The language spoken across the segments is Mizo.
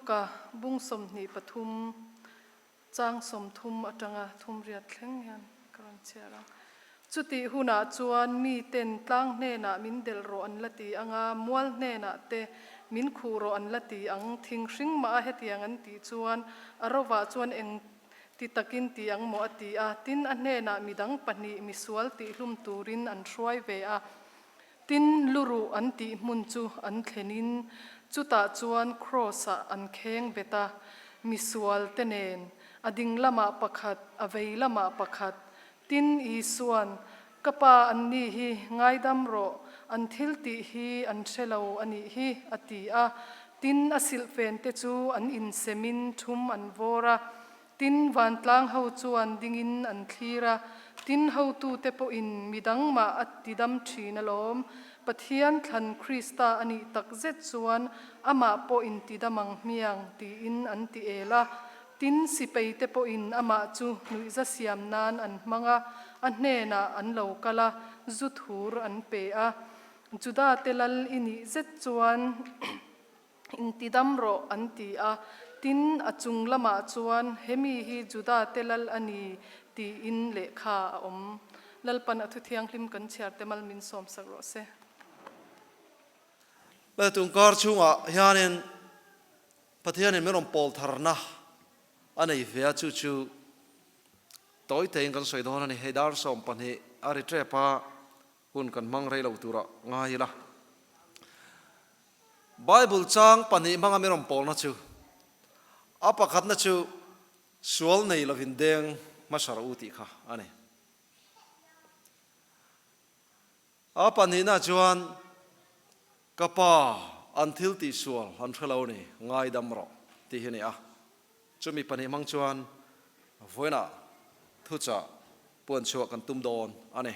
Luka bung 23 chang 30 atanga 38 thleng hian ka rawn chhiar ang. Chutih hunah chuan miten tlang hnenah min delh rawh an la ti ang a, mual hnenah te min khuh rawh an la ti ang. Thing hring mah a hetiang an tih chuan a rovah chuan eng ti takin ti ang maw a ti a. Tin, a hnenah midang pahnih misual tihhlum turin an hruai ve a. Tin, luruh an tih hmun chu an thlenin chutah chuan kraws-ah an kheng bet a, misual te nen, a ding lamah pakhat, a vei lamah pakhat. Tin, Isua'n, Ka pa, anni hi ngaidam rawh, an thil tih hi an hre lo a nih hi, a ti a. Tin, a silhfen te chu an insemin thum an vawr a. Tin, vantlang ho chuan dingin an thlir a, tin hotute pawhin midang mah a tidam thin alawm. Pathian thlan Krista a nih tak zet chuan amah pawh intidam ang hmiang tiin an ti el a. Tin, sipeite pawhin amah chu nuihza siam nan an hmang a, a hnenah an lo kal a, zu thur an pe a. Judate lal i nih zet chuan. Intidam rawh, an ti a. Tin, a chung lamah chuan, He mi hi Judate lal a ni, tiin lehkha a awm. Lalpan a thu thianghlim kan chhiar te mal min sawmsak rawh se. Leh tungkar chhungah hianin Pathianin min rawn pawl tharna a nei ve a, chu chu tawi tein kan sawi dawn a ni. Hei dar 12 a ri tep a, hun kan hmang rei lo turah ngai ila. Bible chang pahnih hmanga min rawn pawlna chu, a pakhatna chu sual nei lovin deng hmasa rawh u tih kha a ni. A pahnihna chuan ka pa an thil tih sual an hre lo ni, ngaidam rawh tih hi a ni a. Chumi pahnih hmang chuan vawiinah thuchah puanchhuah kan tum dawn a ni.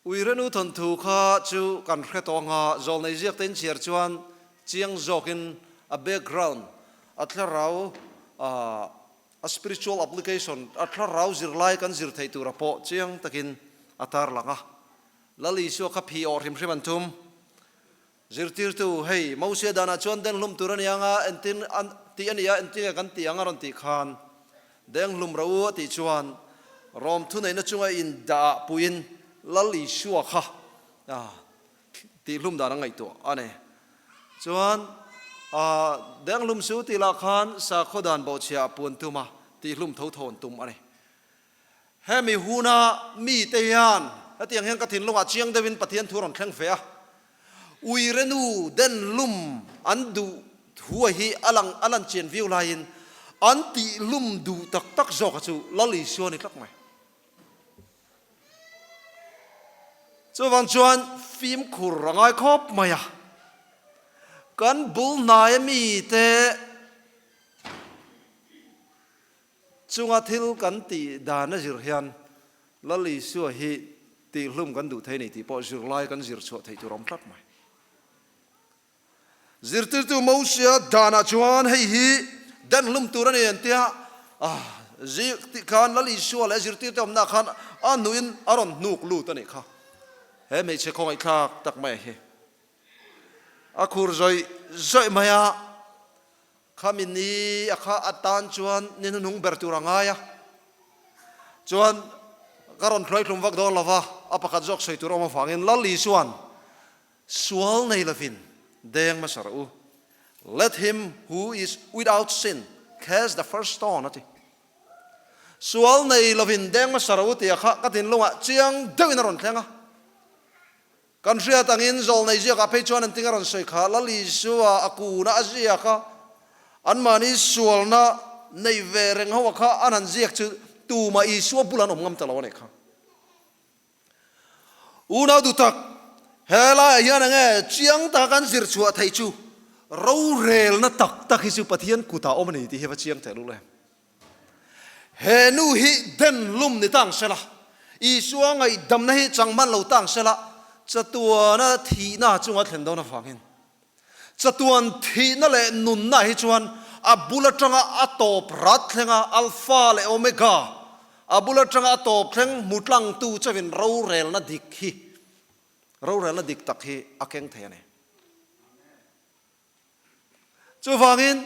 Uirenu thawnthu kha chu kan hre tawh anga zawlnei ziak te inchhiar chuan chiang zawkin a background, a thlarau, a spiritual application, a thlarau zirlai kan zir theih tura pawh chiang takin a tarlang a. Lal Isua kha phi awh hrim hrim an tum. Zirtirtu, Hei, Mosia danah chuan denghlum tur a ni anga entin an tih a ni a, entinge kan tih ang a rawn tih khan denghlum ro u a tih chuan Rom thuneihna chunga indah puiin Lal Isua kha tihhlum dan a ngaihtuah a ni. Chuan denghlum su tih lah khan sakhaw dan bawhchhiah a puan tum a, tihhlum tho thawn tum a ni. Hemi huna mite hian hetiang hian ka thinlungah chiang deuhin Pathian thu a rawn thleng fe a, Uirenu den lum an duh thua hi a lang a lan chian viau laiin an tih lum duh tak tak zawka chu Lal Isua a ni tlat mai. Chuvang chuan fimkhur a ngai khawp mai a, kan bul hnaia mite Chunga thil kan tih dan a zir hian Lal Isua hi tihhlum kan duh thei a ni tih pawh zirlai kan zir chhuah theih tur a awm tlat mai. Zirtirtu Mosia danah chuan hei hi denhlum tur a ni an tia, zir tih khan Lal Isua leh zirtirte awmna khan a hnuin a rawn hnuk lut a nih kha. He hmeichhe khawngaihthlak tak mai hi a khur zawih zawih mai a. Khami ni a kha atan chuan ni hnuhnung ber tur a ngai a, chuan ka rawn hruaihlum vak dawn lova, a pakhat zawk sawi tur awm avangin Lal Isua'n sual nei lovin deng hmasa rawh u, Let him who is without sin cast the first stone a ti. Sual nei lovin deng hmasa rawh u tia kha ka thinlungah chiang deuhin a rawn thleng a. Kan hriat angin zawlnei ziakah phei chuan an ting a rawn sawi kha, Lal Isua a kuna a ziak a, anmahni sualna nei ve reng ho a kha an han ziak chu tumah Isua bul an awm ngam ta lo a nih kha. Unau duh tak, he laiah hian enge chiang taka kan zir chhuah theih chu rorelna tak tak hi chu Pathian kutah awm a ni tih hi va chiang teh lul em. He nu hi den lum ni tang sela, Isua ngaihdamna hi chang hman lo tang sela, chatuana thihna chunga thlen dawn avangin, chatuan thihna leh nunna hi chuan a bul atanga a tawp rat thlenga Alpha leh Omega, a bul atanga a tawp thleng hmu tlangtu chauhin rorelna dik hi, rorelna dik tak hi a keng thei a ni. Chuvangin,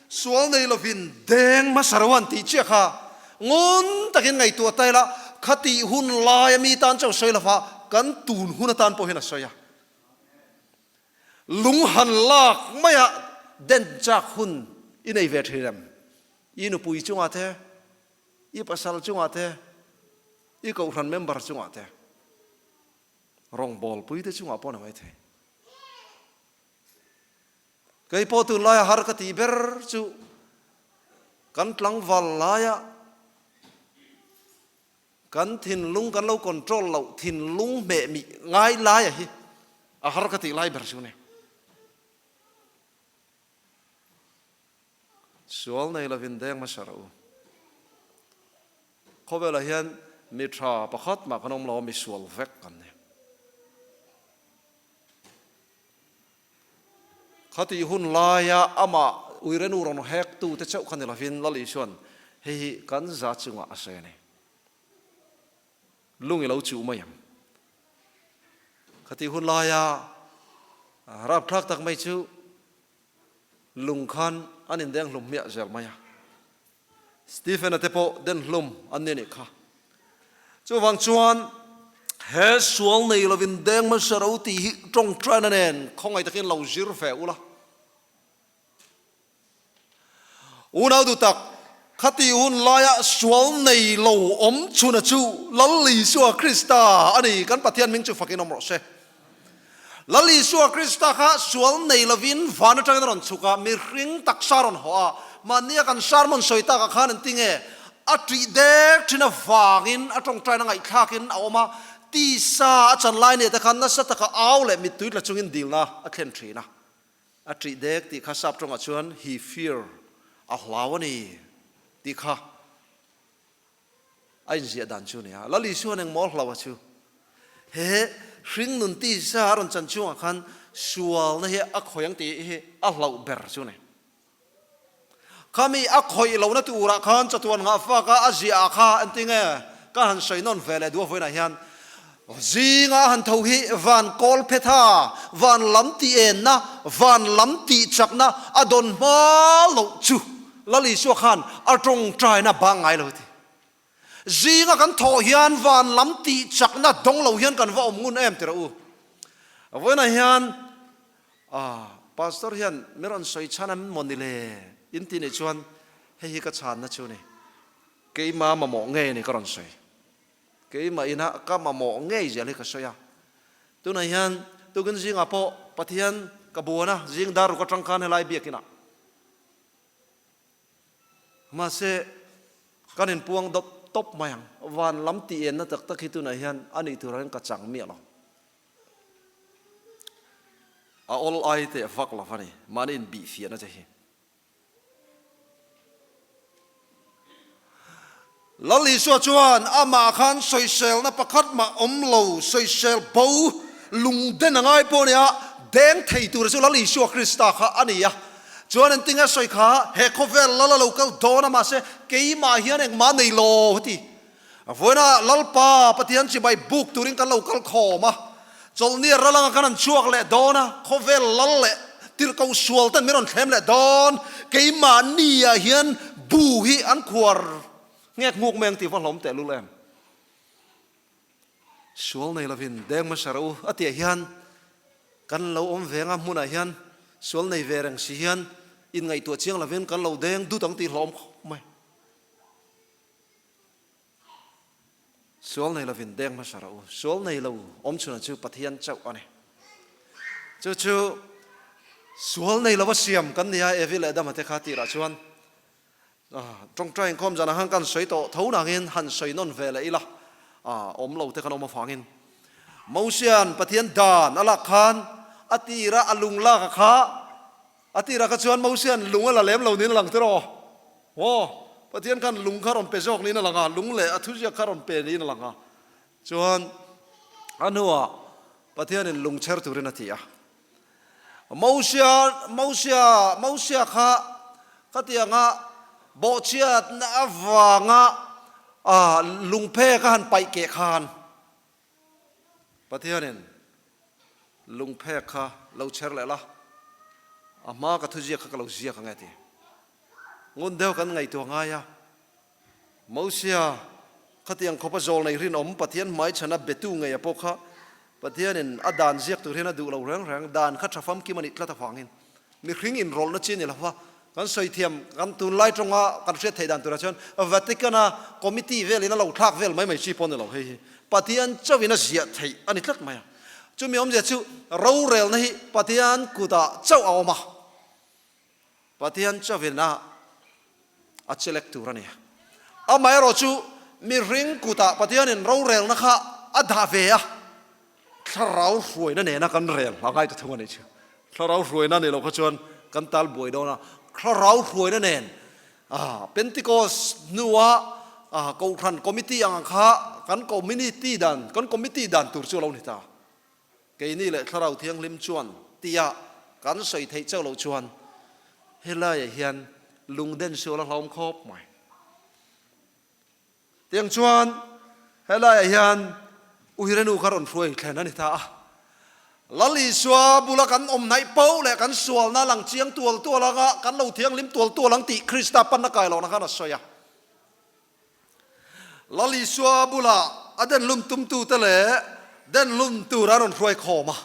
sual nei lovin deng hmasa ro an tih chiah kha ngun takin ngaihtuah ta ila, khatih hun laia mi tan chauh sawi lova kan tun hun atan pawh hian a sawi a. Lung han lak maia den chak hun i nei ve thin em? I nupui chungah te, i pasal chungah te, i kohhran member chungah te, rawngbawlpui te chungah pawh a ni maithei. Kei pawh tunlaia har ka tih ber chu kan tlangval laia kan thinlung kan lo control loh thinlung hmeh mih ngai laia hi a har ka tih lai ber chu a ni. Sual nei lovin deng hmasa rawh u. Khawvelah hian mi tha pakhat mah kan awm lo a, mi sual vek kan ni. Khatih hun laia amah uirenu rawn hek tute chauh kha ni lovin Lal Isua'n hei hi kan za chungah a sawi a ni. Lung i lo chuh mai ang. Khatih hun laia rapthlak tak mai chu lung khan an indeng hlum hmiah zel mai a. Stephen-a te pawh den hlum an ni anih kha. Chuvang chuan he sual nei lovin deng hmasa ro tih hi tawngtaina nen khawngaih takin lo zir ve ula. Unau duh tak, khati hun laia sual nei lo awm chhuna chu Lal Isua Krista a ni, kan Pathian hming chu fakin awm rawh se. Lal Isua Krista kha sual nei lovin van atangin a rawn chhuk a, mihring taksa a rawn haw a, mahnia kan sermon sawi takah khan an ti nge, a ṭih dek ṭhin avangin a ṭawngṭaina ngaihthlakin a awm a, tisa a chan lai nia te khan nasa taka au leh mittui tla chungin dilna a thlen ṭhin a. A ṭih dek tih kha sap ṭawngah chuan he fear, a hlau a ni tih kha. A inziah dan chu a ni a, Lal Isuan engmaw hlo a chu? He hringnun tisa a rawn chan chungah khan sualna hi a khawih ang tih hi a hlauh ber chu a ni. Khami a khawih lohna turah khan chatuan nghahfaka a ziah kha engtin nge ka han sawi nawn ve leh duh a vawiinah hian zinga a han tho hi van kawl phetha, van lam tih enna, van lam tih chakna a dawn hma loh chu Lal Isua khan a tawngtaina bang ngai lo ti. Zinga kan thawh hian van lam tih chakna dawng lo hian kan va awm ngun em tirh u. Vawiinah hian ah Pastor hian mi rawn sawi chhan em maw ni le in ti nih chuan hei hi ka chhanna chu ni. Keima mamawh ngei a ni ka rawn sawi. Keimah ina ka mamawh ngei zel hi ka sawi a. Tunah hian tukin zingah pawh Pathian ka buan a, zing dar ruk atang khan helai biakinah Mahse, kan inpuang dawp tawp mai ang. Van lam tih enna tak tak hi tunah hian a nih turah hian ka chang miah lo. A awl ai teh vak lo a ni, mahni inbihfiahna che hi. Lal Isua chuan amah khan sawiselna pakhat mah awm lo, sawisel bo lungden a ngai pawh a nia, deng thei tura chu Lal Isua Krista kha a ni a. Chuan engtin a sawi kha, he khawvel lal a lo kal dawn a, mahse keimah hian engmah nei lo a ti. Vawiinah Lalpa Pathian chibai buk turin kan lo kal khawm a, chawlhni a ral anga kan han chhuak leh dawn a, khawvel lal leh tirhkoh sual ten min rawn thlem leh dawn, keimahni ah hian bu hi an khuar nghek nghuk mai ang tih va hlawm tehlul em? Sual nei lovin deng hmasa rawh u a tih ah hian kan lo awm ve anga hmunah hian sual nei ve reng si hian inngaihtuah chiang lovin kan lo deng dut ang tih hlawm khawp mai. Sual nei lovin deng hmasa rawh u. Sual nei lo awm chhunah chu Pathian chauh a ni. Chu chu sual nei lova siam kan nia Evi leh Adama te kha tirah chuan tawngtai inkhawm zanah khan kan sawi tawh tho nangin han sawi nawn ve leh ila awm lo te kan awm avangin Mosian Pathian dan a lak khan a tira a lung lak a kha a tirah kha chuan Mosian lung a la lem lo niin a lang tiraw. Aw, Pathian khan lung kha rawn pe zawk niin a lang a, lung leh a thuziak kha rawn pe niin a lang a. Chuan a hnuah Pathianin lung chher turin a ti a. Mosia, Mosia, Mosia kha khatianga bawhchhiatna avanga lungphek a han paih keh khan Pathianin lungphek kha lo chher leh la. A hma ka thuziak kha ka lo ziak ang e ti. Ngun deuh kan ngaihtuah ngai a. Mosia, khatiang khawpa zawl nei rinawm Pathian hmaichhana betu ngei a pawh kha Pathianin a dan ziak tur hian a duh lo reng reng, dan kha tha famkim a nih tlat avangin mihring inrawlhna chi a ni lo va, kan sawi thiam kan tunlai tawnga kan hriat theih dan turah chuan Vatican-a committee velin a lo thlak vel mai mai chi pawh a ni lo hei hi Pathian chauhin a ziah theih a ni tlat mai a. Chumi awmzia chu rorelna hi Pathian kutah chauh a awm a. Pathian chauhin a a chelek tur a ni. Amaherawh chu mihring kutah Pathianin rorelna kha a dah ve a, thlarau hruaina nena kan rel a ngai ta thung a nih chu. Thlarau hruaina ni lo kha chuan kan tal buai dawn a, thlarau hruaina nen Pentecost hnua Kohhran Committee ang kha kan community dan, kan committee dan tur chu a lo ni ta. Keini leh Thlarau Thianghlim chuan tia kan sawi theih chauh loh chuan helaiah hian lungden sual a hlauhawm khawp mai. Tiang chuan helaiah hian Uhirenu kha rawn hruai thlen a ni ta a. Lal Isua bula kan awm hnaih poh leh kan sualna lang chiang tual tual anga kan lo thianghlim tual tual ang tih Krista panna kai lohna khan a sawi a. Lal Isua bulah a denhlum tumtute leh denhlum tur a rawn hruai khawm a.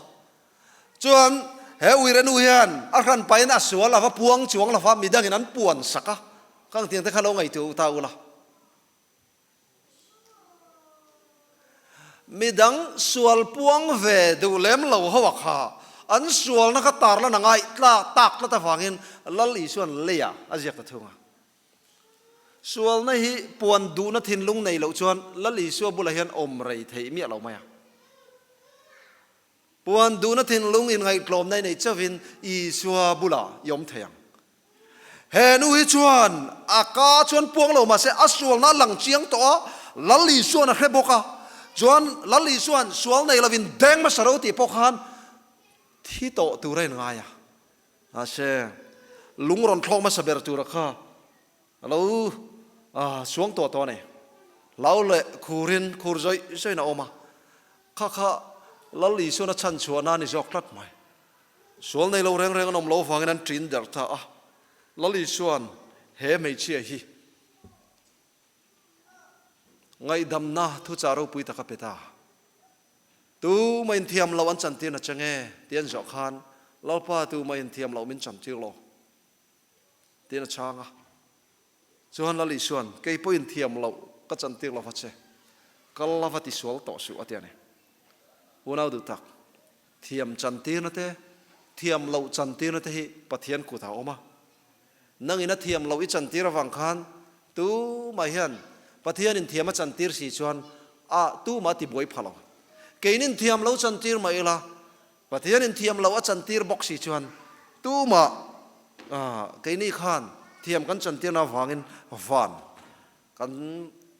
Chuan he uirenu hian a hran pahin a sual a va puang chuang lo va, midangin an puan sak a. Khang tiangte kha lo ngaihtuah u ta ula. Midang sual puang ve duh lem lo ho a kha an sualna kha tarlan a ngaih tlak tak tlat avangin Lal Isua'n leiah a ziak ta thung a. Sualna hi puan duhna thinlung nei loh chuan Lal Isua bulah hian awm rei theih miah lo mai a. Puan duhna thinlung inngaihtlawmna i nei chauhin Isua bulah i awm thei ang. He nu hi chuan a ka chuan puang lo mahse a sualna a lang chiang tawh a, Lal Isua'n a hre bawk a. Chuan Lal Isua'n sual nei lovin deng hmasa ro tih pawh khan thi tawh tur a inngai a. Mahse, lung rawn thlawk hmasa ber tura kha a lo suang tawh tawh a ni. Hlau leh khurin khur zawih zawihin a awm a, kha kha Lal Isuan a chhan chhuah nan i zawk tlat mai. Sual nei lo reng reng an awm lo vangin an ṭin der ta a, Lal Isuan he hmeichhia hi ngaihdamna thuchah ropui tak a pe ta. Tu mah inthiam loh an chantir na che nge? tih an zawh khan, Lalpa, tu mah inthiam loh min chantir lo, tiin a chhang a. Chuan Lal Isuan, Kei pawh inthiam loh ka chantir lo va che, kal la va tisual tawh suh, a ti a ni. Unau duh tak, thiam chantirna te, thiam loh chantirna te hi Pathian kutah a awm a. Nangin a thiam loh i chantir avang khan tumah hian Pathianin thiam a chantir si chuan a tumah a tibuai pha lo. Keinin thiam lo chantir mah ila Pathianin thiam loh a chantir bawk si chuan tumah keini khan thiam kan chantirna avangin van kan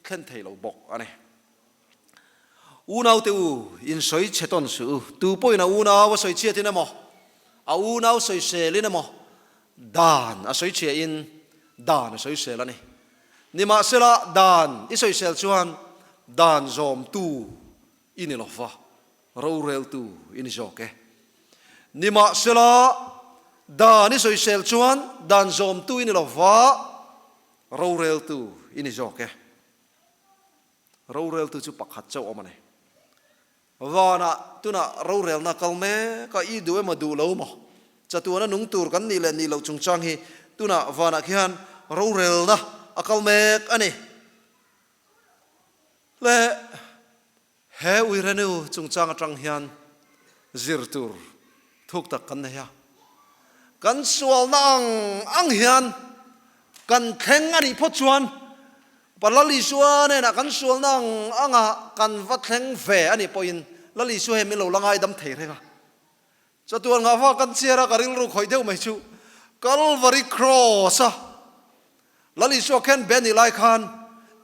thlen thei lo bawk a ni. Unaute u, in sawi chhe tawn suh u. Tu pawhin a unau a sawi chhiatin emaw, a unau sawiselin emaw, dan a sawi chhiahin dan a sawisel a ni. Nimahsela, dan i sawisel chuan dan zawmtu i ni lo va, roreltu i ni zawk e. Nimahsela, dan i sawisel chuan dan zawmtu i ni lo va, roreltu i ni zawk e. Roreltu chu pakhat chauh awm a ni. Vanah tunah rorelna kal mek a, i duh emaw duh lo maw? Chatuana nung tur kan nih leh nih loh chungchang hi tunah vanah khian rorelna a kal mek a ni. Le he uirenu chungchang atang hian zir tur thuk tak kan nei a. Kan sualna ang ang hian kan thleng a nih phawt chuan Pa Lal Isua hnenah kan sualna ang anga kan va thleng ve a nih pawhin Lal Isua hian min lo la ngaidam thei reng a. Chatuan ngahva kan chhiar a, ka rilru khawih deuh mai chu Calvary Cross a Lal Isua khen be nih lai khan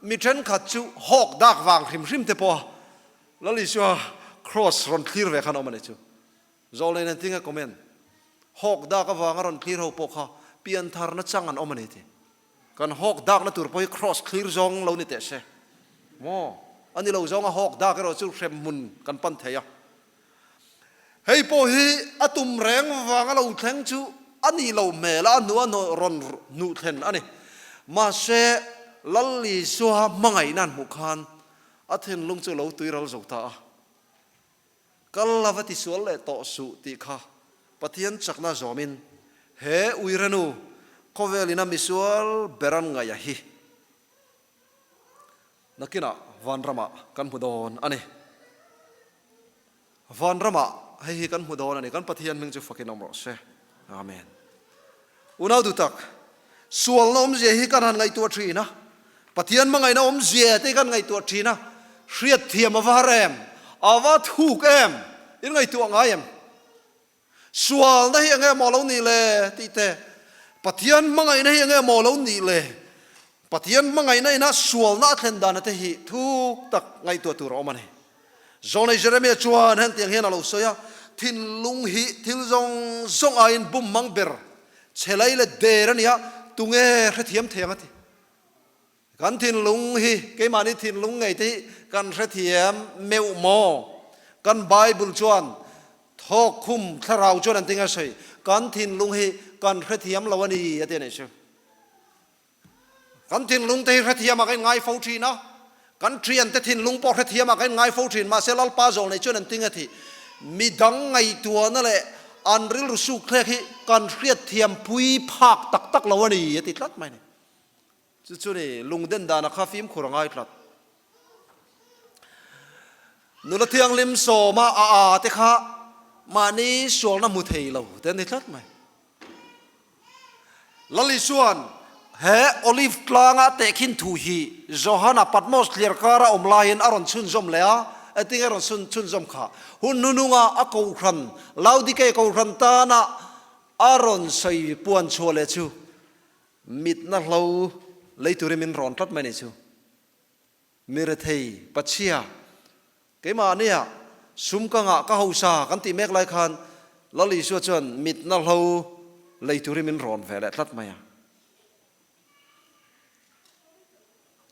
mi thenkhat chu hawk dak vang hrim hrim te pawha Lal Isua Cross rawn thlir ve khan awm a nih chu. Zawlnei nen tinge comment. Hawk dak avanga rawn thlir ho pawh kha piantharna chang an awm a ni ti. Kan hawk dakna tur pawh hi cross thlir zawng lo ni teh se maw? A ni lo zawnga hawk dak erawh chu hrem hmun kan pan thei a. Hei pawh hi a tum reng vanga lo thleng chu. a nih loh hmel a, a hnu a rawn hnuh thlen a ni. Mahse, Lal Isua hmangaihna an hmuh khan a thinlung chu lo tuiral zo ta a. Kal la va tisual leh tawh suh tih kha Pathian chakna zawmin he uirenu khawvel ina misual ber an ngaih a hi nakinah vanramah kan hmu dawn a ni. Vanramah hei hi kan hmu dawn a ni. Kan Pathian hming chu fakin awm rawh se. Amen. Unau duhtak, sualna awmzia hi kan han ngaihtuah thin a, Pathian hmangaihna awmzia te hi kan ngaihtuah thin a, hriatthiam a va har em? A va thuk em? In ngaihtuah ngai em? Sualna hi enge maw lo nih le tih te, Pathian hmangaihna hi enge maw lo nih le, Pathian hmangaihna ina sualna a thlen dana te hi thuk tak ngaihtuah tur a awm a ni. Zawnei Jeremia chuan hentiang hian a lo sawi a, Thinlung hi thil zawng zawng aiin bum mang ber, chhe lei leh der a nia, tunge hrethiam thei ang a ti. Kan thinlung hi, keimahni thinlung ngei te hi kan hrethiam meuh maw? Kan Bible chuan thawk khum thlarau chuan an ti nge sawi, kan thinlung hi kan hrethiam lo a ni a ti a nih chu. Kan thinlung te hi hrethiam ah ka inngai fo thin a, kan thiante thinlung pawh hrethiam ah ka inngai fo thin, mahse Lalpa zawng nei chuan an ti nge thih? Midang ngaihtuahna leh an rilru suk thlek hi kan hriatthiam pui phak tak tak lo a ni a ti tlat mai a ni. Chu chu ni lungden dana kha fimkhur a ngai tlat. Nula thianghlim sawma a a te kha mahni sualna hmu thei lo te an ni tlat mai. Lal Isua'n he Olive tlanga tehkhin thu hi Johana Patmos thliar kara awm laiin a rawn chhunzawm leh a, engtin nge a rawn chhunzawm kha? Hun hnununga a kohhran, Laodikei kohhran tana a rawn sawi puan chhuah leh chu mitna hlo lei turin min rawn tlat mai a nih chu. Mi rethei, pachhia, keimahnia sum ka ngah ka hausa kan tih mek lai khan Lal Isua chuan mitna hlo lei turin min rawn ve leh tlat mai a.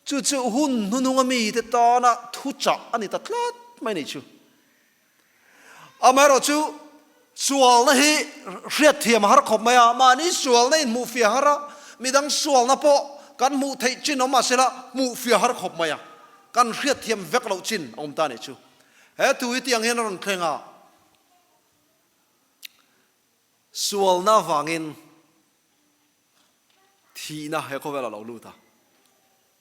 Chu chu hun hnununga mite tana thuchah a ni ta tlat mai a nih chu. Amaherawhchu sualna hi hriatthiam a har khawp mai a, mahni sualna in hmuhfiah har a, midang sualna pawh kan hmuh theih chin awm mahsela hmuhfiah har khawp mai a, kan hriatthiam vek loh chin a awm ta a nih chu. He thu hi tiang hian a rawn thleng a, sualna avangin thihna he khawvelah a lo lut a,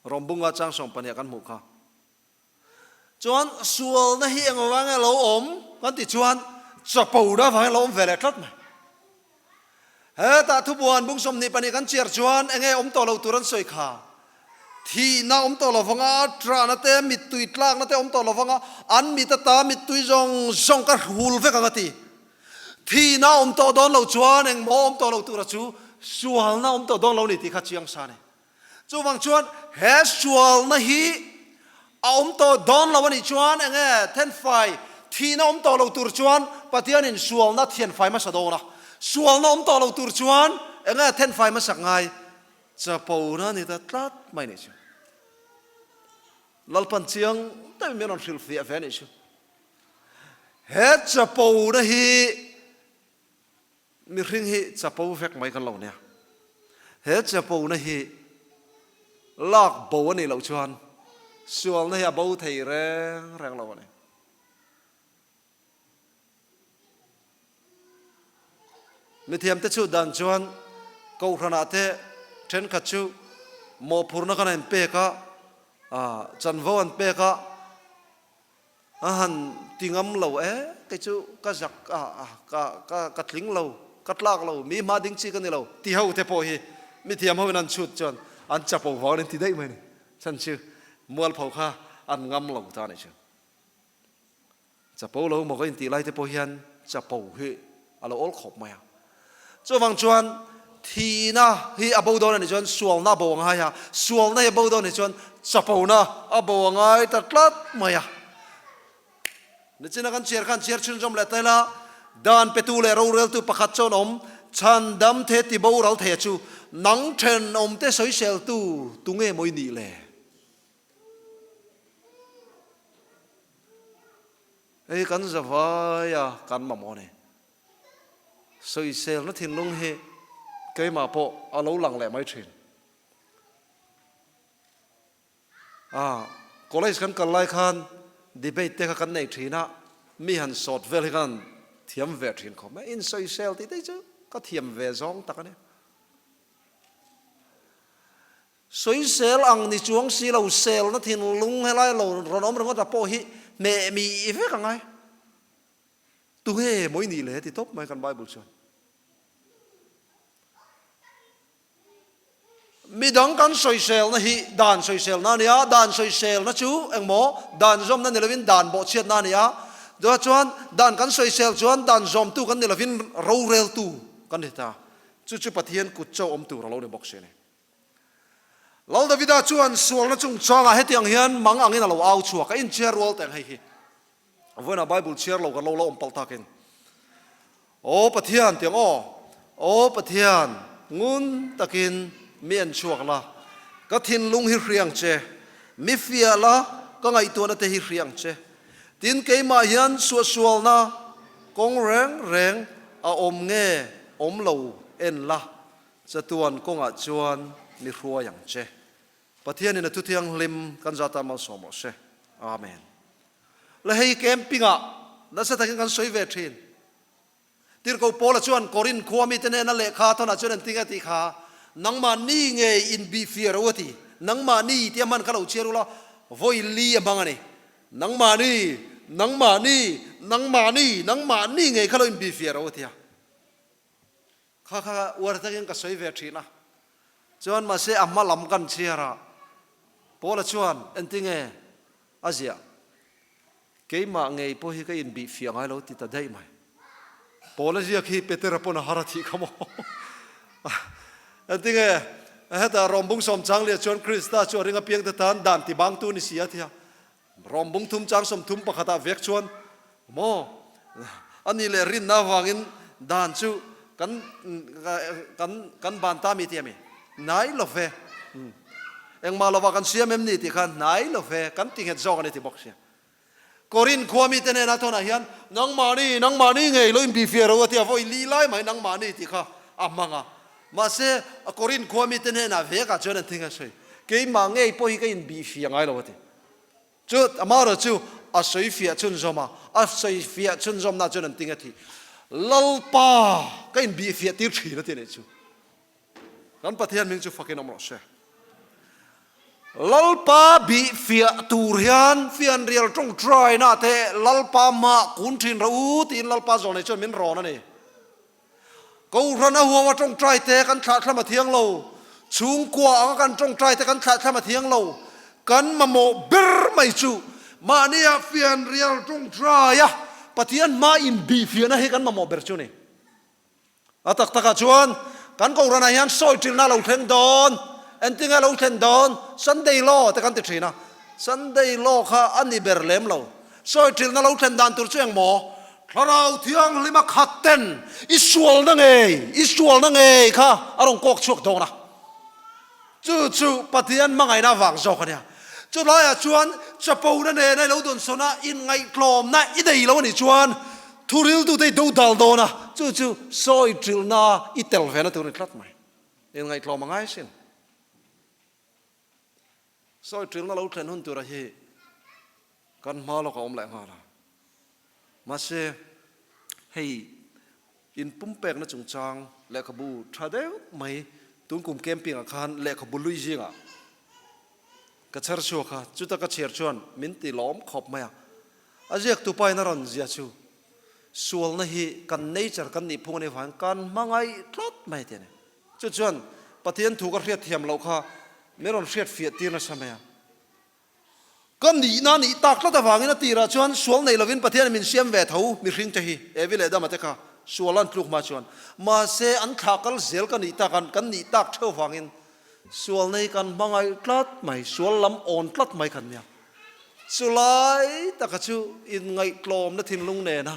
Rawmbunga chang 12 kan hmuh kha. Chuan sualna hi eng avang nge lo awm kan tih chuan chapona avangin lo awm ve leh tlat mai. Hetah thubuan bung 22 kan chiar chuan enge awm tawh lo tur an sawi kha. Thihna awm tawh lo vanga, ṭahna te, mittui tlakna te awm tawh lo vanga, an mit ata mittui zawng zawng ka hul vek ang a ti. Thihna awm tawh dawn lo chuan engmaw awm tawh lo tura chu sualna awm tawh dawn lo ni tih kha chiang sa a ni. Chuvang chuan he sualna hi a awm tawh dawn lo a nih chuan eng nge thenfai thihna awm tawh lo tur chuan Pathianin sualna thianfai hmasa dawn a, sualna awm tawh lo tur chuan eng nge thenfai hmasak ngai? Chapona ni ta tlat mai nih chu. Lalpan chiang deuhin min rawn hrilhfiah ve a nih chu. He chapona hi Mihring hi chapo vek mai kan lo nia. He chapona hi lak bo a nih loh chuan sualna hi a bo thei reng reng lo a ni. Mithiamte chu dan chuan Kohhranah te thenkhat chu mawhphurhna kan an pek a, chanvo an pek a, A han ti ngam lo e, kei chu ka zak a, ka ka ka tling lo, ka tlak lo, mi hma ding chi ka ni lo ti ho te pawh hi mi thiam ho in an chhut chuan an chapo vang an ti daih mai a ni. Chhan chu mualpho kha an ngam lo ta a nih chu. Chapo lo maw ka intih lai te pawh hian chapo hi a lo awl khawp mai a. Chuvang chuan thihna hi a bo dawn a nih chuan sualna a bo a ngai a, sualna hi a bo dawn a nih chuan chapona a bo a ngai ta tlat mai a. Nichina kan chhiar khan chhiar chhunzawm leh ta ila, dan petu leh roreltu pakhat chuan awm, chhandam the ti boral thei a chu, nang thenawmte sawiseltu tunge maw i nih le? Hei kan zavai a, kan mamawh a ni. Sawiselna thinlung hi. keimah pawh a lo lang leh mai thin. Ah, college kan kal lai khan debate te kha kan nei thin a, mi han sawt vel hi kan han thiam ve thin khawp mai. Insawisel tih te chu ka thiam ve zawng tak a nia. Sawisel ang ni chuang si lo, selna thinlung helai lo rawn awm ringawt a pawh hi hmeh mi vek a ngai. Tunge mawi nih le ti tawp mai kan Bible chuan. Midang kan sawiselna hi dan sawiselna a ni a, dan sawiselna chu engmaw dan zawmna ni lovin dan bawhchhiatna a ni a. Chuvang chuan dan kan sawisel chuan dan zawmtu kan ni lovin roreltu kan ni ta. Chu chu Pathian kut chauh awm tur a lo ni bawk si a ni. Lal Davida chuan sualna chungchangah hetiang hian mang angin a lo au chhuak a, inchhiar rual teh ang hei hi. Vawiinah Bible chhiar lo kan lo la awm palh takin, Aw Pathian tiang aw, Aw Pathian, ngun takin mi en chhuak la, ka thinlung hi hriang che, mi fiah la, ka ngaihtuahna te hi hriang che. Tin, keimah hian suahsualna kawng reng reng a awm nge awm lo en la, chatuan kawngah chuan mi hruai ang che. Pathianin a thuthianghlim kan zata malsawm rawh se. Amen. Le hei camping ah nasa takin kan sawi ve thin. Tirhkoh Paula chuan Korinth khua mite hnena lehkha thawnah chuan engtin a tih kha, Nangmahni ngei inbihfiah ro a ti. Nangmahni tih a hman kha lo chhiar ula, vawi li a hmang a ni. Nangmahni, nangmahni, nangmahni, nangmahni ngei kha lo inbihfiah ro a ti a. Kha kha uar takin ka sawi ve thin a, chuan mahse a hma lam kan chhiar a, Paula chuan entinge a ziah, Keimah ngei pawh hi ka inbih fiah ngai lo ti ta daih mai. Paula ziak hi Petera pawn a har a thih kha maw? Entinge hetah Rawmbung sawmchang leh chuan Krista chu a ring apiangte tan dan tibangtu ni si a ti a, Rawmbung thum chang 31 ah vek chuan maw a nih leh rinna avangin dan chu kan kan kan ban ta mi tih a mi? Hnai lo ve. Engmah lovah kan siam em ni tih kha hnai lo ve kan ti nghet zawk a ni ti bawk sia. Korinth khua mite hnenah thawnah hian nangmahni nangmahni ngei lo inbihfiah ro a ti a, vawi li lai mai nangmahni tih kha a hmang a. Mahse Korinth khua mite hnenah vekah chuan an thing a sawi. Keimah ngei pawh hi ka inbihfiah ngai lo a ti. Chu amaherawh chu a sawi fiah chhunzawm a, a sawi fiah chhunzawmna chuan an ting a thi. Lalpa ka inbihfiah tir thin a ti anih chu. Kan Pathian hming chu fakin awm rawh se. Lalpa bihfiah tur hian fianrial tawngtaina te Lalpa mah kun thin rawh u tiin Lalpa zawlnei chuan min rawn a ni. Kohhran a huam a tawngtai te kan thlahthlam a thiang lo, chhungkua anga kan tawngtai te kan thlahthlam a thiang lo. Kan mamawh ber mai chu mahnia fianrial tawngtai a Pathian hma inbihfiahna hi kan mamawh ber chu a ni. A tak takah chuan kan kohhranah hian sawi ṭilna a lo thleng dawn, engtinge a lo thlen dawn, Sunday law te kan ti ṭhin a, Sunday law kha a ni ber lem lo. Sawi ṭilna lo thlen dan tur chu engmaw? Thlarau Thianghlima khat ten i sualna ngei, i sualna ngei kha a rawn kawk chhuak dawn a. Chu chu Pathian hmangaihna avang zawk a nia. Chu laiah chuan chapona nena i lo dawnsawn a, inngaihtlawmna i nei lo a nih chuan thu riltute i do dal dawn a, chu chu sawi ṭilhna i tel vena tur a ni tlat mai. Inngaihtlawm a ngai sin. Sawi ṭilhna lo thlen hun tura hi kan hma lawk a awm leh nghal a. Mahse, hei inpumpekna chungchang lehkhabu tha deuh mai tun kum camping ah khan lehkhabu lui zingah ka chher chhuak a, chuta ka chhiar chuan min ti lawm khawp mai a. A ziaktu pa in a rawn zia chu sualna hi kan nature kan nih phung a nih avangin kan hmangaih tlat mai tih a ni. Chu chuan Pathian thu ka hriat thiam loh kha min rawn hriat fiah tir nasa mai a. Ka nihna nih tak tlat avangin a tirah chuan sual nei lovin Pathianin min siam ve tho mihring te hi, Evi leh Adama te kha sual an tluk hma chuan. Mahse an thlah kal zel ka nih tak an kan nih tak theuh avangin sual nei kan hmangaih tlat mai, sual lam awn tlat mai kan nia. Chulai taka chu inngaihtlawmna thinlung nena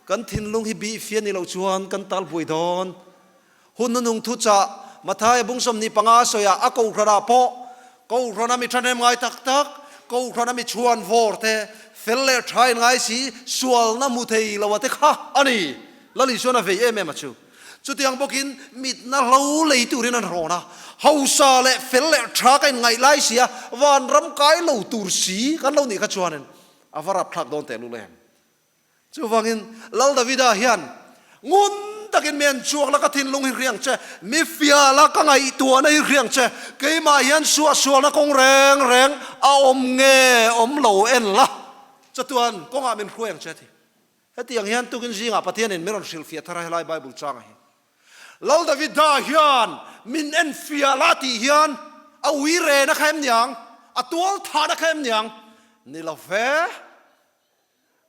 kan thinlung hi bihfiah ni loh chuan kan tal buai dawn. Hun nunung thuchah Mathaia bung 25 a sawiah a kohhranah pawh kohhrana mi thahnem ngai tak tak, kohhrana mi chhuan vawr te, fel leh tha in ngai si, sualna hmu thei lo a te kha a ni. Lal Isuan a vei em em a chu. Chutiang bawkin mitna hlo lei turin an rawn a, hausa leh fel leh tha ka inngaih lai si a, vanram kai lo tur si kan lo nih kha chuanin a va rapthlak dawn tehlul em? Chuvangin Lal Davida hian ngun takin mi an chuak la ka thinlung hi hriang che, mi fia la ka ngaihtuahna hi hriang che, keimah hian suahsualna kawng reng reng a awm nge awm lo en la, chatuan kawngah min hruai ang che a ti. Hetiang hian tukin zingah Pathianin min rawn hrilhfiah thar a helai Bible changah hi. Lal Davida hian min enfiah la tih hian a ui rena kha em niang? A tual thahna kha em niang? Ni lo ve.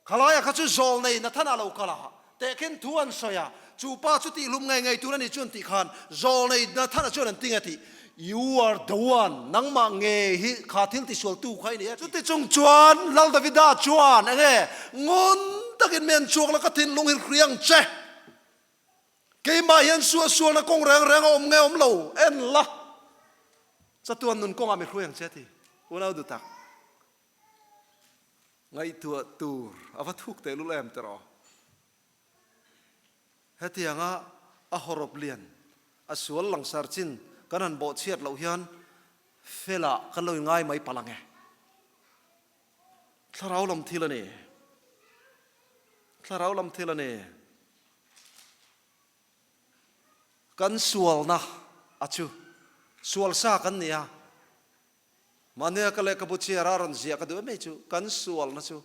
Khalaia kha chu zawlnei Nathana lo kal a, tehkhin thu an sawi a, chu pa chu tihhlum ngei ngei tur a ni chuan tih khan zawlnei Nathana chuan an ti nge tih, You are the one, nangmah nge hi kha thil tisualtu kha i ni e. Chuti chung chuan Lal Davida chuan enge ngun takin mi an chhuak la ka thinlung hi hriang che. Keimah hian suahsualna kawng reng reng a awm nge awm lo en la, chatuan nun kawngah mi hruai ang che ti unau duh tak. Ngaihtuah tur a va thuk tehlul em tiraw? Hetianga a hawrawp lian, a sual langsar chin kan han bawhchhiat loh hian felah kan lo inngai mai palh ang e. Thlarau lam thil a ni. Thlarau lam thil a ni. Kan sualna a chu sual sa kan ni a. Mahnia ka lehkhabu chhiar a rawn ziah ka duh em mai chu kan sualna chu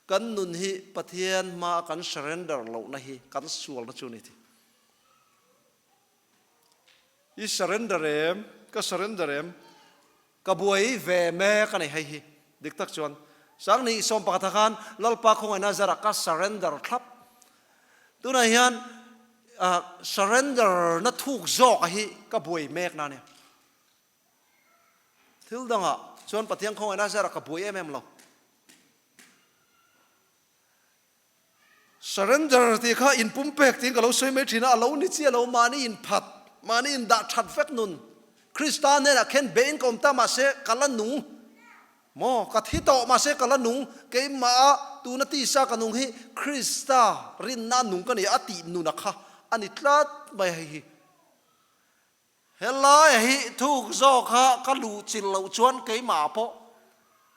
kan nun hi Pathian hmaa kan surrender lohna hi kan sualna chu a ni tih. I surrender em? Ka surrender em? Ka buai ve mek a ni hei hi. Dik tak chuan Sangni i sawm pakhatah khan Lalpa khawngaihna zarah ka surrender thlap. Tunah hian surrender na thuk zawk a hi ka buai mek na a nia. Thil dangah chuan Pathian khawngaihna zarah ka buai em em lo. Surrender tih kha inpumpek tiin ka lo sawi mai thin a, a lo ni chiah lo, mahni inphat, mahni indah that vek nun. Krista hnenah khen bein ka awm ta mahse ka la nung maw, ka thi tawh mahse ka la nung, keimah tuna tisa ka nung hi Krista rinna nung ka ni a tih nuna kha a ni tlat mai hei hi. Helai hi thuk zawk kha ka luh chilh loh chuan keimah pawh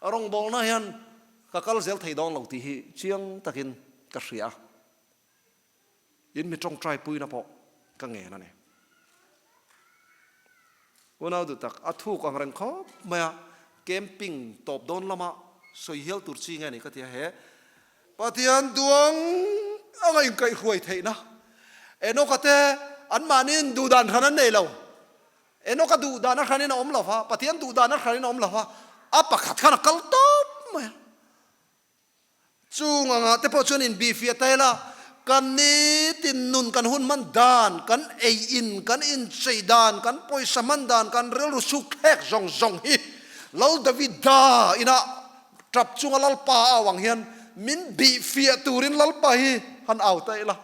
rawngbawlna hian ka kal zel thei dawn lo tih hi chiang takin ka hria a, in mi tawngtai puina pawh ka ngen a ni. Unau duh tak, a thuk ang reng khawp mai a, camping tawp dawn lama sawi hial tur chi nge ni ka ti a, he Pathian duang anga inkaihhruai theihna Enoka te anmahniin duhdan hran an nei lo. Enoka duhdan a hranin a awm lo va, Pathian duhdan a hranin a awm lo va, a pakhat khan a kal tawp mai a. Chung angah te pawh chuan inbihfiah ta ila, kan nitin nun kan hun hman dan, kan ei in, kan inchei dan, kan pawisa hman dan, kan rilru suk thlek zawng zawng hi Lal Davida inah Tap chunga Lalpa a au ang hian min bihfiah turin Lalpa hi han au ta ila.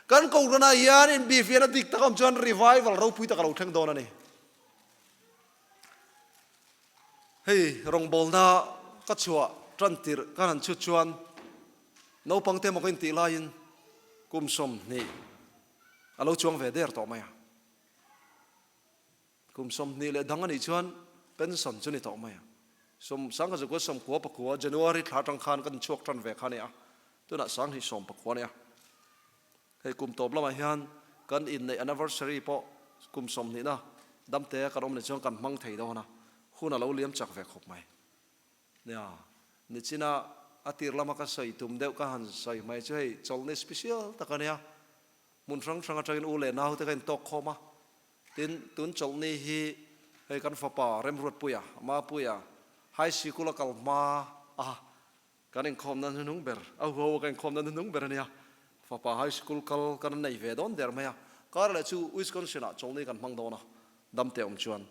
Kan kohhranah hian inbihfiahna dik tak a awm chuan revival ropui tak a lo thleng dawn a ni. Hei rawngbawlna ka chhuah tan tirh ka han chhut chuan naupang te emaw ka intih laiin kum 20 a lo chuang ve der tawh mai a. Kum 20 leh dang a nih chuan pension chu ni tawh mai a. Sawm sangha zakua sawmkua pakua January thla atang khan kan chhuak tan ve kha a ni a, tunah sanghnih sawm pakua a ni a. Hei kum tawp lamah hian kan inneih anniversary pawh kum sawmhnihna damte kan awm leh chuan kan hmang thei dawn a, hun a lo liam chak ve khawp mai. Nia, nichina a tir lama ka sawi tum deuh ka han sawi mai chu hei chawlhni special tak a nia. Hmun hrang hrang atangin u leh nau te ka intawk khawm a, Tin, tun chawlhni hi hei kan fapa Remruatpuia, Mapuia, High Sikul a kal hma a kan inkhawmna hnuhnung ber, a huho a kan inkhawmna hnuhnung ber a nia. Fapa High Sikul kal kan nei ve dawn der mai a, kar leh chu Wisconsin ah chawlhni kan hmang dawn a, damte awm chuan.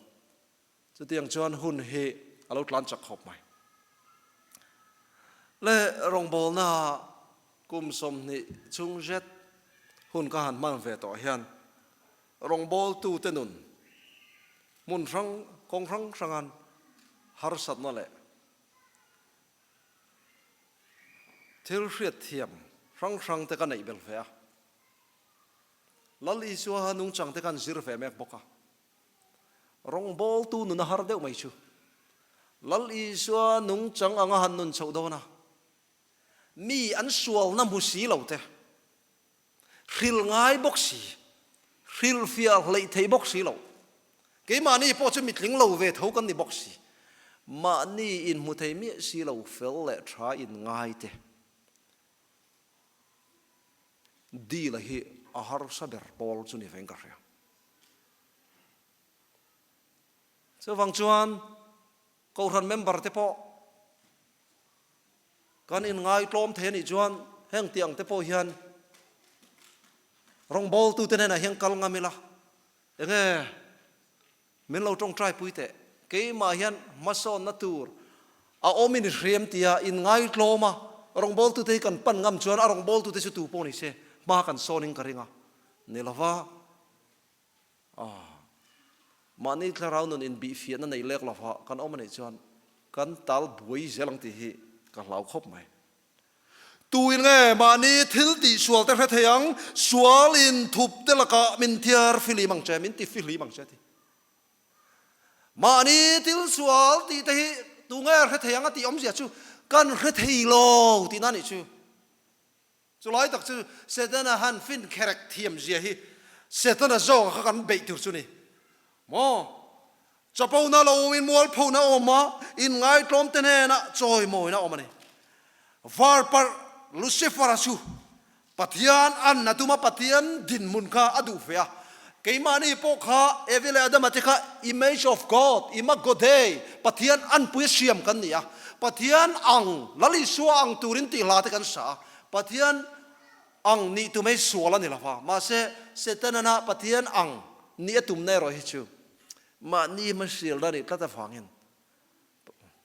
Chutiang chuan hun hi a lo tlan chak khawp mai. Le rawngbawlna kum 20 chhung zet hun ka han hman ve tawh hian rawngbawltute nun hmun hrang kawng hrang hrangan harsatna leh thil hriatthiam hrang hrangte ka neih belh ve a. Lal Isua nungchang te khan zir ve mek bawk a. Rawngbawltu nun a har deuh mai chu. Lal Isua nungchang anga han nun chhoh dawn a, mi an sualna hmu si lo te, hril ngai bawk si, hrilhfiah hleih thei bawk si lo. Keimahni pawh chu mitling lo ve tho kan ni bawk si. Mahni inhmu thei miah si lo fel leh tha in ngai te. Dila hi a harsa ber pawl chu ni veng ka hria. Chuvang chuan Kohhran member te pawh kan inngaitlawm thei a nih chuan heng tih ang te pawh hian rawngbawltute hnenah hian kal ngam ila, enge min lo tawngtai pui teh, keimah hian hmasawnna tur a awm in i hriam tia inngaitlawm a, rawngbawltute hi kan pan ngam chuan a rawngbawltute chu tu pawh ni se hma kan sawnin ka ring a ni lova. Ah. Mahni thlarau nun inbihfiahna nei lek lova kan awm a nih chuan kan tal buai zel ang tih hi ka hlau khawp mai. Tuin nge mahni thil tih sual te hre thei ang, sual in thup te lakah min thiar fihlim ang che, min ti fihlim ang che ti. Mahni thil sual tih te hi tu nge hre thei ang a tih awmzia chu kan hre thei lo tihna a nih chu. Chulai tak chu Setana han fin kherek thiam zia hi Setana zawnga kha kan beih tur chu ni maw? Chapona lo awmin mualphona a awm a, inngaitlawm te hnenah chawimawina a awm a ni. Varparh Lucifer-a chu Pathian an a tum a, Pathian dinhmun kha a duh fe a. Keimahni pawh kha Evi leh Adama te kha image of God, imago Dei, Pathian anpui a siam kan ni a. Pathian ang, Lal Isua ang turin tih hla te kan sa a. Pathian ang nih tum hei sual a ni lo va, mahse Setanana Pathian ang nih a tumna erawh hi chu mahni hmasialna nih tlat avangin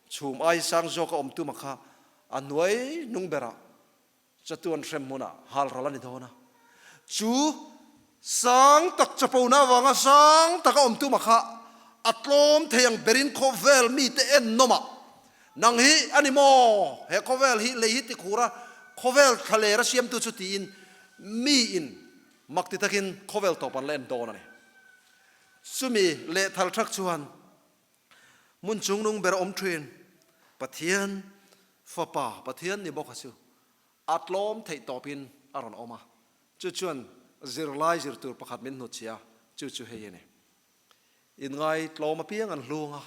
chhum ai sang zawka awm tuma kha a hnuai hnung berah Chatuan hrem hmunah hal ral a ni dawn a, chu sang tak chapona avanga sang taka awm tuma kha a tlawm thei ang berin khawvel mite en nawmah nang hi a ni maw, he khawvel hi lei hi tikhur a, khawvel thlaler a siamtu chu tiin miin mak ti takin khawvel tawp an la en dawn a ni. Chumi lehthal thak chuan Hmun chungnung ber a awm thin. Pathian Fapa, Pathian ni bawk a chu a tlawm theih tawpin a rawn awm a. Chu chuan zirlai zir tur pakhat min hnutchhiah a, chu chu hei a ni. Inngai tlawm apiang an hlung a,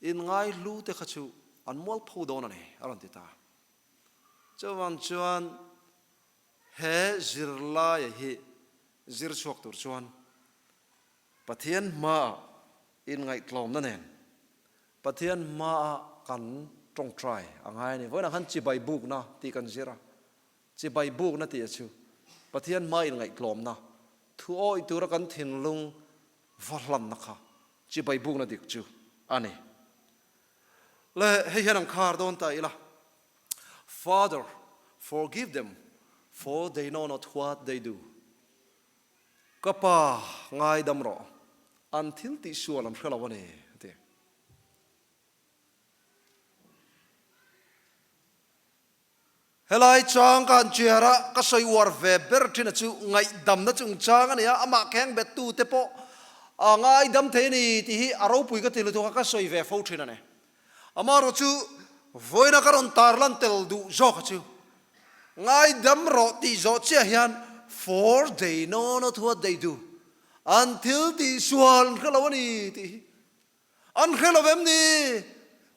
inngai hlu te kha chu an mualpho dawn a ni, a rawn ti ta. Chuvang chuan he zirlaia hi zir chhuak tur chuan Pathian hmaah inngaihtlawmna nen Pathian hmaah kan tawngtai a ngai a ni. Vawiinah khan chibai bukna tih kan zir a, chibai bukna tih a chu Pathian hmaa inngaihtlawmna, thu awih tura kan thinlung va hlanna kha chibai bukna dik chu a ni. Le hei hian an khar dawn ta ila, Father, forgive them, for they know not what they do. Ka pa, ngaidam rawh. An thil tih sual an hre lo a ni, a ti. Helai chang ka han chiar a, ka sawi uar ve ber thin a chu ngaihdamna chungchang a ni a, amah kheng bettu te pawh a ngaidam thei a ni tih hi a ropui ka ti lutuk a, ka sawi ve fo thin a ni. Amaherawh chu vawiina ka rawn tarlan tel duh zawk a chu Ngaidam rawh tih zawh chiah hian for they know not what they do, an thil tih sual an hre lo a ni tih hi an hre lo em ni?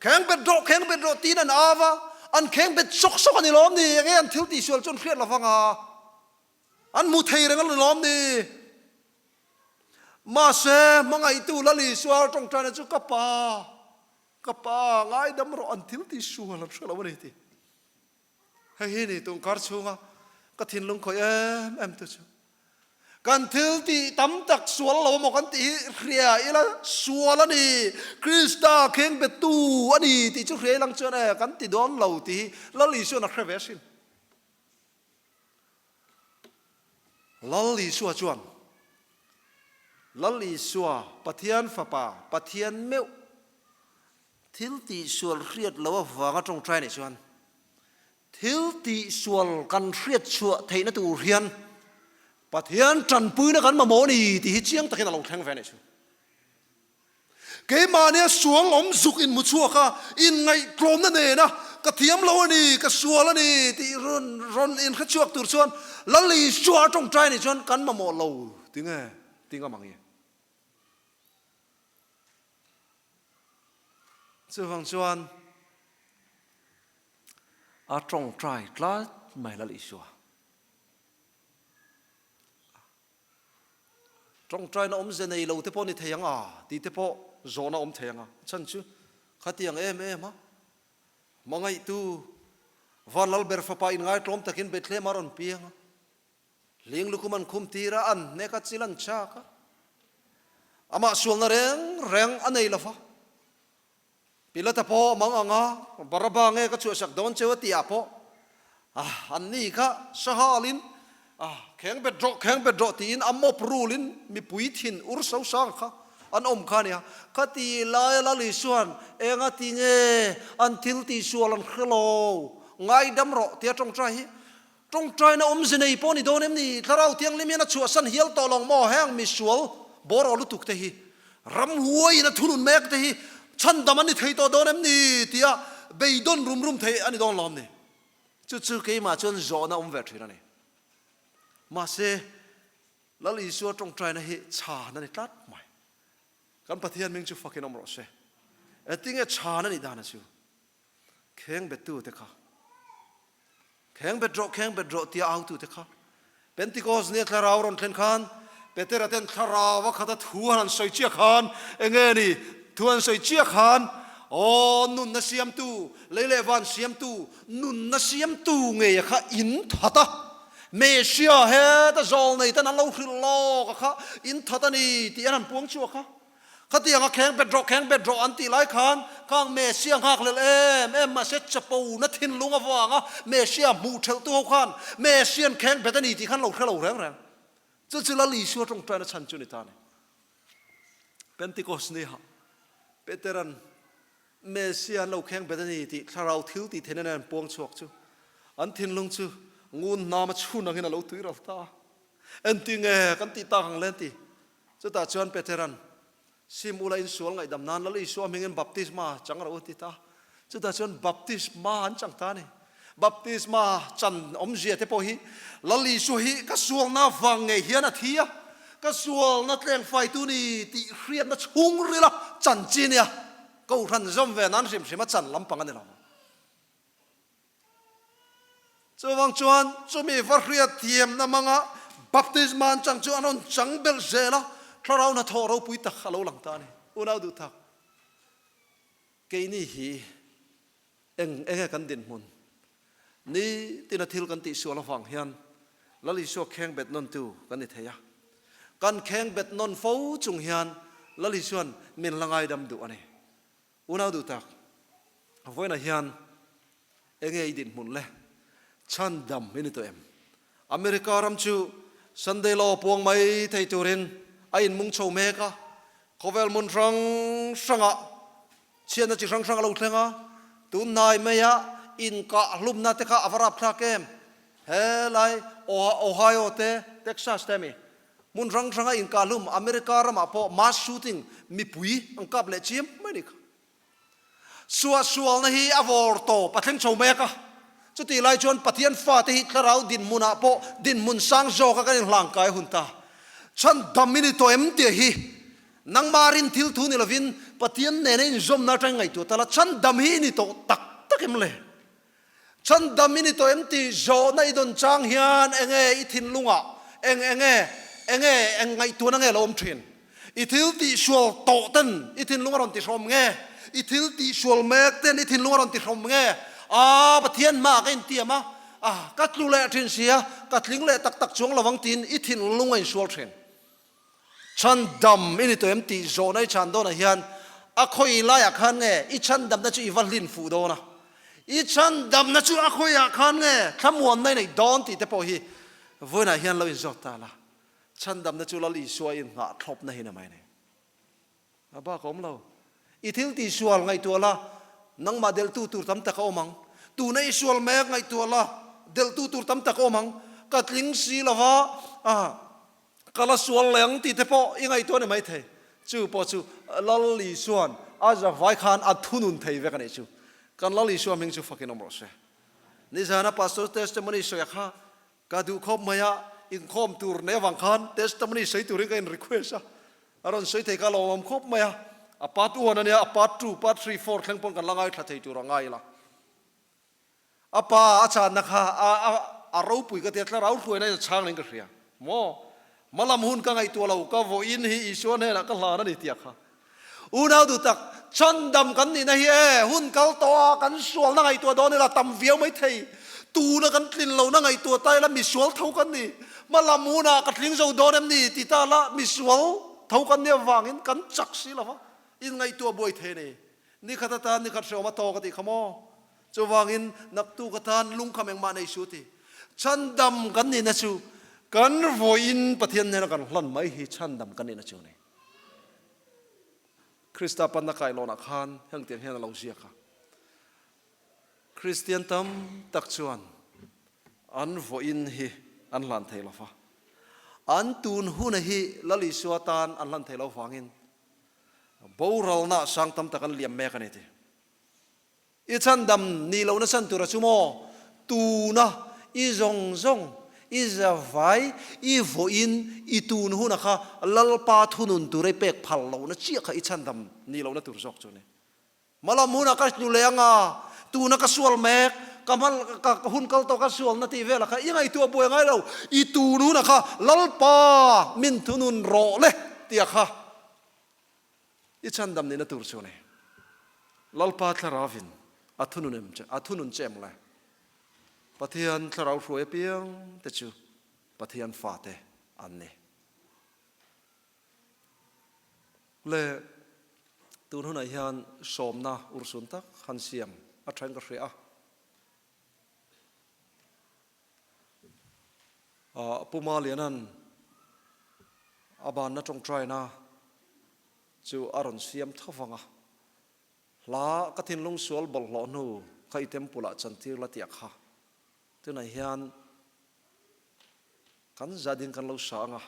Kheng bet rawh, kheng bet rawh tiin an au a, an kheng bet sawk sawk a ni lawm ni? Enge an thil tih sual chu an hriat lo vang a, an hmu thei reng a ni lawm ni? Mahse, hmangaihtu Lal Isua tawngtaina chu ka pa, ka pa ngaidam rawh an thil tih sual an hre lo a ni tih. Hei hi ni tungkar chhunga ka thinlung khawih em em tu chu. Kan thil tih tam tak sual lo maw kan tih hi hria ila sual a ni, Krista kheng bettu a ni tih chu hria ilang chuan e kan ti dawn lo tih hi Lal Isua'n a hre ve asin. Lal Isua chuan Lal Isua Pathian Fapa Pathian meuh Thil tihsual hriat lo avanga tawngtai nih chuan thil tihsual kan hriat chhuah theihna tur hian. Pathian tanpuina kan mamawh a ni tih hi chiang takin a lo thleng ve a nih chu. Keimahnia sual awm zuk inhmu chhuak a, inngaihtlawmna nena ka thiam lo a ni, ka sual a ni tih rawn rawn inhre chhuak tur chuan Lal Isua a tawngtai nih chuan kan mamawh lo tinge ti ngam ang i. Chuvang chuan a tawngtai tlat mai Lal Isua. Tawngtaina awmze nei lo te pawh ni thei ang a tih te pawh zawhna awm thei ang a. A chhan chu khatiang em em a hmangaihtu Van Lalber fapa inngaitlawm takin Bethlehem a rawn piang a. Hling lukhum an khum tir a, an hnek a, chil an chak a. Amah sualna reng reng a nei lo va. Pilata pawh a mang ang a, Baraba nge ka chhuahsak dawn cheu a tih ah pawh, ah, an ni kha sahalin, ah, kheng bet rawh, kheng bet rawh tiin a mawp rulin mipui thin ur so sang kha an awm kha a nia. Khati laia Lal Isuan enga ti nge an thil tihsual an hre lo, ngaidam rawh tia tawngtai hi Tawngtaina awmze nei pawh ni dawn em ni? Thlarau Thianghlim hian a chhuahsan hial tawh lawng maw? Heng misual bawraw lutuk te hi, ramhuaiin a thunun mek te hi chhandam an ni thei tawh dawn em ni? tia beidawn rum rum thei a ni dawn lawm ni? Chu chu keimah chuan zawhna awm ve thin a ni. Mahse, Lal Isua tawngtaina hi chhan a ni tlat mai. Kan Pathian hming chu fakin awm rawh se. Engtinge chhan a nih dan a chu? Kheng bettu te kha, Kheng bet rawh, kheng bet rawh tia autu te kha, Pentecost nia thlarau rawn thlen khan Petera ten thlarau a khata thu an han sawi chiah khan enge ni thu an sawi chiah khan aw nunna siamtu, lei leh van siamtu, nunna siamtu ngei a kha in that a, Messiah heta zawl nei ten an lo hrilh lawk a kha in that a ni tih an han puang chhuak a. Khatiang a kheng bet rawh, kheng bet rawh an tih lai khan khang Messiah nghakhlelh em em mahse chapo na thinlung avanga Messiah hmuh thelh tu ho khan Messiah an kheng bet a ni tih khan lo hre lo reng reng. Chu chu Lal Isua tawngtaina chhan chu ni ta a ni. Pentecost ni ha Petera'n Messiah an lo kheng bet a ni tih thlarau thil tih theihna nen an puang chhuak chu an thinlung chu ngun hnam a chhun angin a lo tui ral ta a. Entinge kan tih tak ang le an ti. Chutah chuan Petera'n, Sim ula insual ngaihdam nan Lal Isua hmingin baptisma chang rawh u ti ta. Chutah chuan baptisma an chang ta a ni. Baptisma chan awmzia te pawh hi Lal Isua hi ka sualna vang ngei hian a thi a, ka sualna tlengfaitu ni tih hriatna chhungrila chan chi nia Kohhran zawm ve nan hrim hrim a chan lampang a ni lo. Chuvang chuan chumi va hriat thiamna hmanga baptisma an chang chu an rawn chang belh zel a, thlarau hnathawh ropui tak a lo lang ta a ni. Unau duh tak, keini hi eng enge kan dinhmun? Nitina thil kan tihsual avang hian Lal Isua kheng bet nawntu kan ni thei a. Kan kheng bet nawn fo chung hian Lal Isua'n min la ngaidam duh a ni. Unau duh tak, vawiinah hian enge i dinhmun le? Chhandam i ni tawh em? America ram chu Sunday Law puang mai thei turin a inmung chho mek a, khawvel hmun hrang hrangah chhiatna chi hrang hrang a lo thleng a, tunhnai maia inkahhlumna te kha a va rapthlak em? Helai Ohio te, Texas te a mi? Hmun hrang hranga inkahhlum America ramah pawh mass shooting mipui an kap leh chiam mai ni kha. Suahsualna hi a vawr tawp a thleng chho mek a, chutih lai chuan Pathian fate hi thlarau dinhmunah pawh dinhmun sang zawka kan inhlangkai hun ta. Chhan dam i ni tawh em tih hi nangmah rin thil thu ni lovin Pathian nena inzawmna atangin ngaihtuah ta la, chhan dam hi i ni tawh tak tak em le? Chhandam i ni tawh em tih zawhna i dawn chang hian enge i thinlungah eng enge enge eng ngaihtuahna nge lo awm thin? I thil tihsual tawh ten i thinlung a rawn tihrawm nge? I thil tihsual mek ten i thinlung a rawn tihrawm nge? Aa Pathian hmaah ka intiam a, ah ka tlu leh thin sia, ka tling leh tak tak chuang lovang tiin i thinlung a insual thin. Chhandam i ni tawh em tih zawhna i chhan dawnah hian a khawi laiah khan nge i chhandamna chu i va hlin fuh dawn a, i chhandamna chu a khawiah khan nge thlamuanna i neih dawn tih te pawh hi vawiinah hian lo inzawt ta la, chhandamna chu Lal Isua i inngah thlawpna hi na mai a ni. A bak a awm lo. I thil tihsual ngaihtuah la, nangmah delhtu tur tam tak a awm ang. Tuna i sual mek ngaihtuah la, delhtu tur tam tak a awm ang. ka tling si lo va, ah, ka la sual leh ang tih te pawh i ngaihtuah a ni maithei. Chu pawh chu Lal Isua'n a zavai khan a thunun thei vek a nih chu. Kan Lal Isua hming chu fakin awm rawh se. Nizana Pastor testimony sawi a kha ka duh khawp mai a, inkhawm tur nei avang khan testimony sawi turin ka in request a, a rawn sawi thei kha a lawmawm khawp mai a, a part one a nia, a part two, part three, four thleng pawn kan la ngaithla thei tur a ngai ila. A pa a channa kha a a a ropui ka tia thlarau hruaina in a chhang leh in ka hria maw? Hmalam hun ka ngaihtuah lo, ka vawiin hi Isua hnenah ka hlan a ni tia kha. Unau duh tak, chhandam kan nihna hi e, hun kal tawh a, kan sualna ngaihtuah dawn ila tam viau mai thei. Tuna kan tlin lohna ngaihtuah ta ila misual tho kan ni. Hmalam hunah ka tling zo dawn em ni ti ta la misual tho kan nih avangin kan chak si lo va, inngaihtuah buai thei a ni. Nikhat atan nikhat hreawm a tawk a tih kha maw? Chuvangin naktuk atan lungkham engmah nei su ti. Chhandam kan nihna chu kan vawiin Pathian hnena kan hlan mai hi chhandam kan nihna chu a ni. Krista panna kailawnah khan hengtiang hian a lo ziak a, Kristian tam tak chuan an vawiin hi an hlan thei lo va, an tun huna hi Lal Isua tan an hlan thei lo vangin boralna sang tam tak an liam mek a ni ti. I chhandam nih lohna chhan tura chu maw? Tuna i zawng zawng, i zavai, i vawiin, i tun huna kha Lalpa thunun tura i pek phal lohna chiah kha i chhandam nih lohna tur zawk chu a ni. Hmalam huna ka hnu leh anga, tuna ka sual mek, ka hma ka hun kal tawh ka sualna tih velah kha i ngaihtuah buai ngai lo, i tun huna kha Lalpa min thunun rawh le tia kha I chhandam nihna tur chu a ni. Lalpa Thlarauvin a thunun em che, a thunun che em le? Pathian Thlarau hruai apiang te chu Pathian fate an ni. Le tun hunah hian sawmna urhsun tak han siam a thain ka hria a. Pu Maliana'n a banna tawngtaina chu a rawn siam tho vang a, Hla ka thinlung sual bawlhhlawh hnu kha i temple ah chantir la tih a kha. Tunah hian kan zadin kan lo sa ang a.